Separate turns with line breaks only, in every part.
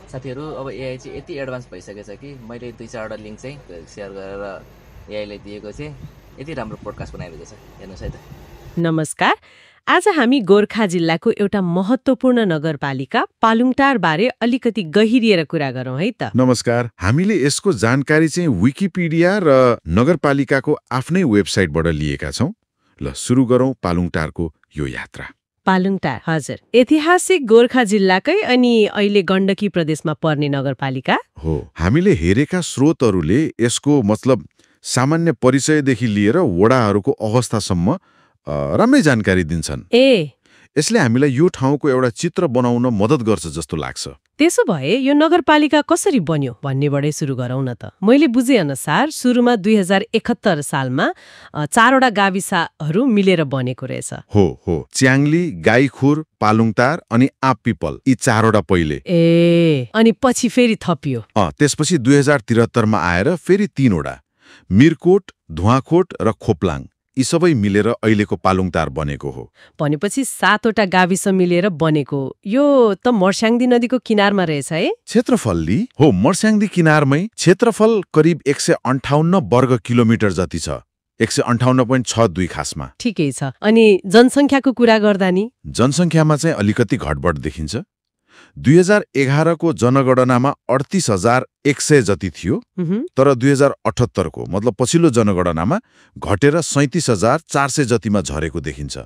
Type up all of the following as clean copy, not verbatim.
साथीहरू अब एआई चाहिँ यति एडभान्स भइसकेछ कि मैले 2-4वटा लिङ्क चाहिँ सेयर गरेर एआईलाई दिएको थिएँ। यति राम्रो पोडकास्ट बनाइदिएको छ, हेर्नुहोस् है त।
नमस्कार। आज हामी गोर्खा जिल्लाको एउटा महत्त्वपूर्ण नगरपालिका पालुङटार बारे अलिकति गहिरिएर कुरा गरौँ है त।
नमस्कार। हामीले यसको जानकारी चाहिँ विकिपीडिया र नगरपालिकाको आफ्नै वेबसाइटबाट लिएका छौं। ल सुरु गरौँ पालुङटारको यो यात्रा।
पालुङटार हजुर ऐतिहासिक गोर्खा जिल्लाकै अनि अहिले गण्डकी प्रदेशमा पर्ने नगरपालिका
हो। हामीले हेरेका स्रोतहरूले यसको मतलब सामान्य परिचयदेखि लिएर वडाहरूको अवस्थासम्म राम्रै जानकारी दिन्छन्। यसले हामीलाई यो ठाउँको एउटा चित्र बनाउन मद्दत गर्छ जस्तो लाग्छ।
त्यसो भए यो नगरपालिका कसरी बन्यो भन्नेबाटै सुरु गरौँ न त। मैले बुझेअनुसार सुरुमा 2071 सालमा 4वटा गाविसहरू मिलेर बनेको रहेछ।
हो च्याङली, गाईखुर, पालुङटार अनि आँपपिपल, यी 4वटा पहिले।
अनि पछि फेरि थपियो।
त्यसपछि 2073 मा आएर फेरि 3वटा, मिरकोट, धुवाकोट र खोप्लाङ, यी सबै मिलेर अहिलेको पालुङटार बनेको हो।
भनेपछि 7वटा गाविस मिलेर बनेको। यो त मर्स्याङ्दी नदीको किनारमा रहेछ है।
क्षेत्रफलली हो मर्स्याङ्दी किनारमै। क्षेत्रफल करिब 158 वर्ग किलोमिटर जति छ, 158.62 खासमा।
ठिकै छ। अनि जनसङ्ख्याको कुरा गर्दा नि
जनसङ्ख्यामा चाहिँ अलिकति घटबढ देखिन्छ। 2011 को जनगणनामा 38,100 जति थियो, तर 2078 को मतलब पछिल्लो जनगणनामा घटेर 37,400 जतिमा झरेको देखिन्छ।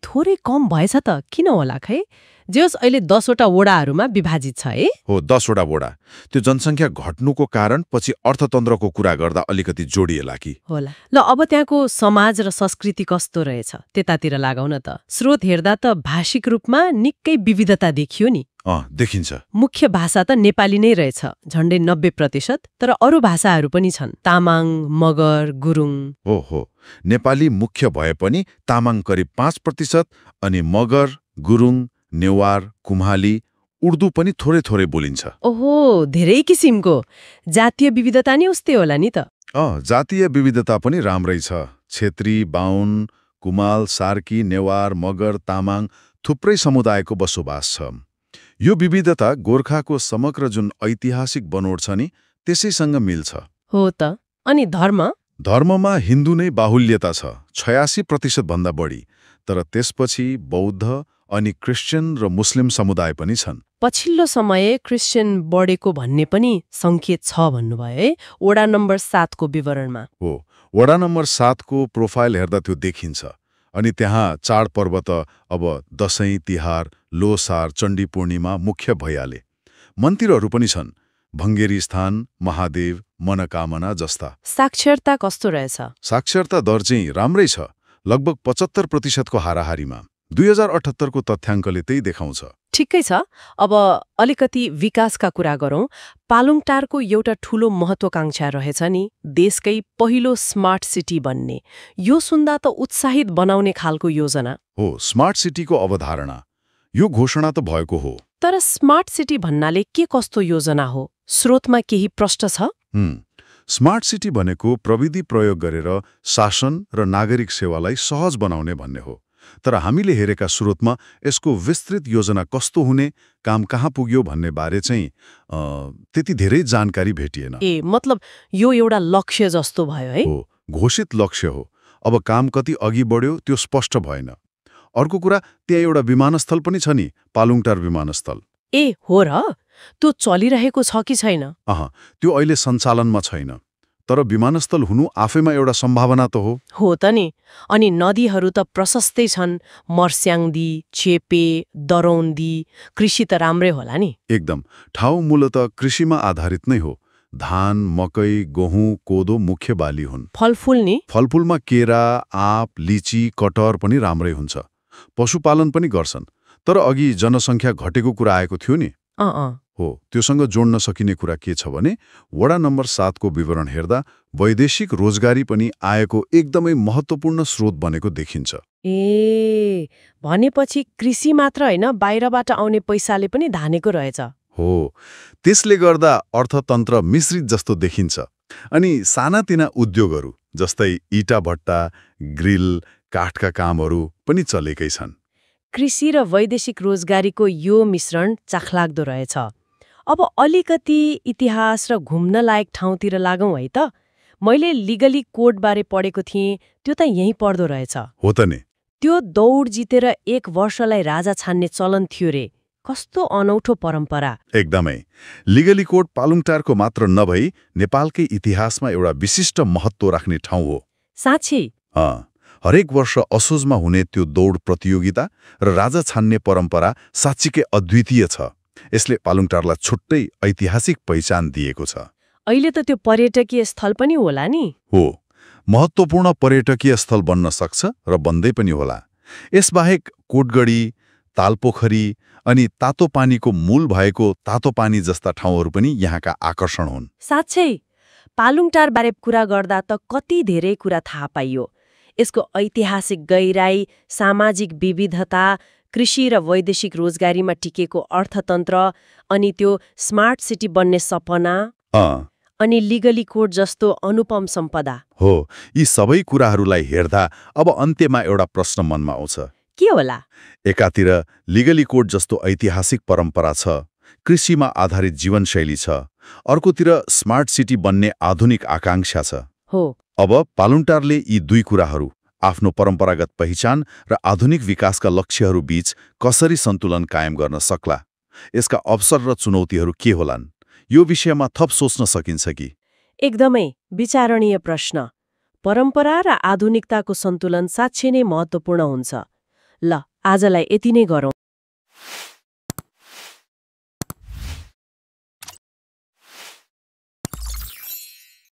थोरै कम भएछ त, किन होला खै? जेस अहिले 10वटा वडाहरूमा विभाजित छ है।
हो 10वटा वडा। त्यो जनसङ्ख्या घट्नुको कारण पछि अर्थतन्त्रको कुरा गर्दा अलिकति जोडिएला कि
होला। ल अब त्यहाँको समाज र संस्कृति कस्तो रहेछ त्यतातिर लागौ न त। स्रोत हेर्दा त भाषिक रूपमा निकै विविधता देखियो नि।
देखिन्छ।
मुख्य भाषा त नेपाली नै रहेछ, झण्डै 90%, तर अरू भाषाहरू पनि छन्, तामाङ, मगर, गुरुङ।
हो नेपाली मुख्य भए पनि तामाङ करिब 5% अनि मगर, गुरुङ, नेवार, कुम्हाली, उर्दू पनि थोरै बोलिन्छ।
ओहो, धेरै किसिमको। जातीय विविधता नि उस्तै होला नि त।
जातीय विविधता पनि राम्रै छ। छेत्री, बाहुन, कुमाल, सार्की, नेवार, मगर, तामाङ थुप्रै समुदायको बसोबास छ। यो विविधता गोर्खाको समग्र जुन ऐतिहासिक बनोट छ नि त्यसैसँग मिल्छ।
हो त। अनि
धर्ममा हिन्दू नै बाहुल्यता छ, 86% भन्दा बढी, तर त्यसपछि बौद्ध अनि क्रिस्चियन र मुस्लिम समुदाय पनि छन्।
पछिल्लो समय क्रिस्चियन बढेको भन्ने पनि संकेत छ भन्नुभयो है वडा नम्बर 7 को विवरणमा।
हो, वडा नम्बर 7 को प्रोफाइल हेर्दा त्यो देखिन्छ। अनि त्यहाँ चाडपर्व त अब दशैं, तिहार, लोसार, चण्डी पूर्णिमा मुख्य भइहाले। मन्दिरहरू पनि छन्, भङ्गेरी स्थान, महादेव, मनोकामना जस्ता।
साक्षरता कस्तो रहेछ?
साक्षरता दर चाहिँ राम्रै छ, लगभग 75% को हाराहारीमा। 2078 को तथ्याङ्कले त्यही देखाउँछ।
ठिकै छ। अब अलिकति विकासका कुरा गरौँ। पालुङटारको एउटा ठूलो महत्वाकांक्षा रहेछ नि, देशकै पहिलो स्मार्ट सिटी बन्ने। यो सुन्दा त उत्साहित बनाउने खालको योजना
हो। स्मार्ट सिटीको अवधारणा, यो घोषणा त भएको हो,
तर स्मार्ट सिटी भन्नाले के कस्तो योजना हो? स्रोतमा केही प्रश्न छ?
स्मार्ट सिटी भनेको प्रविधि प्रयोग गरेर शासन र नागरिक सेवालाई सहज बनाउने भन्ने हो। तर हामीले हेरेका स्रोतमा यसको विस्तृत योजना कस्तो हुने, काम कहाँ पुग्यो भन्ने बारे चाहिँ त्यति धेरै जानकारी भेटिएन।
मतलब यो एउटा लक्ष्य जस्तो भयो है?
हो, घोषित लक्ष्य हो। अब काम कति अघि बढ्यो त्यो स्पष्ट भएन। अर्को कुरा, त्यहाँ एउटा विमानस्थल पनि छ नि, पालुङटार विमानस्थल।
हो र? त्यो चलिरहेको छ कि छैन?
त्यो अहिले सञ्चालनमा छैन, तर विमानस्थल हुनु आफैमा एउटा सम्भावना त हो
त नि। अनि नदीहरू त प्रशस्तै छन्, मर्स्याङ्दी, चेपे, दरौन्दी। कृषि त राम्रै होला नि?
एकदम। ठाउँ मूलतः कृषिमा आधारित नै हो। धान, मकै, गहुँ, कोदो मुख्य बाली हुन्।
फलफूल नि?
फलफूलमा केरा, आँप, लिची, कटहर पनि राम्रै हुन्छ। पशुपालन पनि गर्छन्, तर अघि जनसङ्ख्या घटेको कुरा आएको थियो नि। हो, त्योसँग जोड्न सकिने कुरा के छ भने वडा नम्बर 7 को विवरण हेर्दा वैदेशिक रोजगारी पनि आएको एकदमै महत्त्वपूर्ण स्रोत बनेको देखिन्छ।
भनेपछि कृषि मात्र होइन, बाहिरबाट आउने पैसाले पनि धानेको रहेछ।
हो, त्यसले गर्दा अर्थतन्त्र मिश्रित जस्तो देखिन्छ। अनि सानातिना उद्योगहरू जस्तै इटा भट्टा, ग्रिल, काठका कामहरू पनि चलेकै छन्।
कृषि र वैदेशिक रोजगारीको यो मिश्रण चाखलाग्दो रहेछ। अब अलिकति इतिहास र घुम्न लायक ठाउँतिर लागौँ है त। मैले लिगली कोडबारे पढेको थिएँ, त्यो त यहीँ पर्दो रहेछ।
हो त नि।
त्यो दौड जितेर 1 वर्षलाई राजा छान्ने चलन थियो रे। कस्तो अनौठो परम्परा।
एकदमै। लिगली कोड पालुङटारको मात्र नभई नेपालकै इतिहासमा एउटा विशिष्ट महत्त्व राख्ने ठाउँ हो।
साँच्चै?
हरेक वर्ष असोजमा हुने त्यो दौड प्रतियोगिता र राजा छान्ने परम्परा साँच्चीकै अद्वितीय छ। यसले पालुङटारलाई छुट्टै ऐतिहासिक पहिचान दिएको छ।
अहिले त त्यो पर्यटकीय स्थल पनि होला नि?
हो, महत्त्वपूर्ण पर्यटकीय स्थल बन्न सक्छ र बन्दै पनि होला। यसबाहेक कोटगढी, तालपोखरी अनि तातो पानीको मूल भएको तातो पानी जस्ता ठाउँहरू पनि यहाँका आकर्षण हुन्।
साँच्चै? पालुङटारबारे कुरा गर्दा त कति धेरै कुरा थाहा पाइयो। यसको ऐतिहासिक गहिराई, सामाजिक विविधता, कृषि र वैदेशिक रोजगारीमा टिकेको अर्थतन्त्र, अनि त्यो स्मार्ट सिटी बन्ने सपना, अनि लिगली कोड जस्तो अनुपम सम्पदा।
हो, यी सबै कुराहरूलाई हेर्दा अब अन्त्यमा एउटा प्रश्न मनमा आउँछ।
के होला?
एकातिर लिगली कोड जस्तो ऐतिहासिक परम्परा छ, कृषिमा आधारित जीवनशैली छ, अर्कोतिर स्मार्ट सिटी बन्ने आधुनिक आकांक्षा छ।
हो।
अब पालुङटारले यी दुई कुराहरू, आफ्नो परम्परागत पहिचान र आधुनिक विकासका लक्ष्यहरू बीच कसरी सन्तुलन कायम गर्न सक्ला? यसका अवसर र चुनौतीहरू के होलान्? यो विषयमा थप सोच्न सकिन्छ कि?
एकदमै विचारणीय प्रश्न। परम्परा र आधुनिकताको सन्तुलन साँच्चै नै महत्त्वपूर्ण हुन्छ। ल, आजलाई यति नै गरौँ।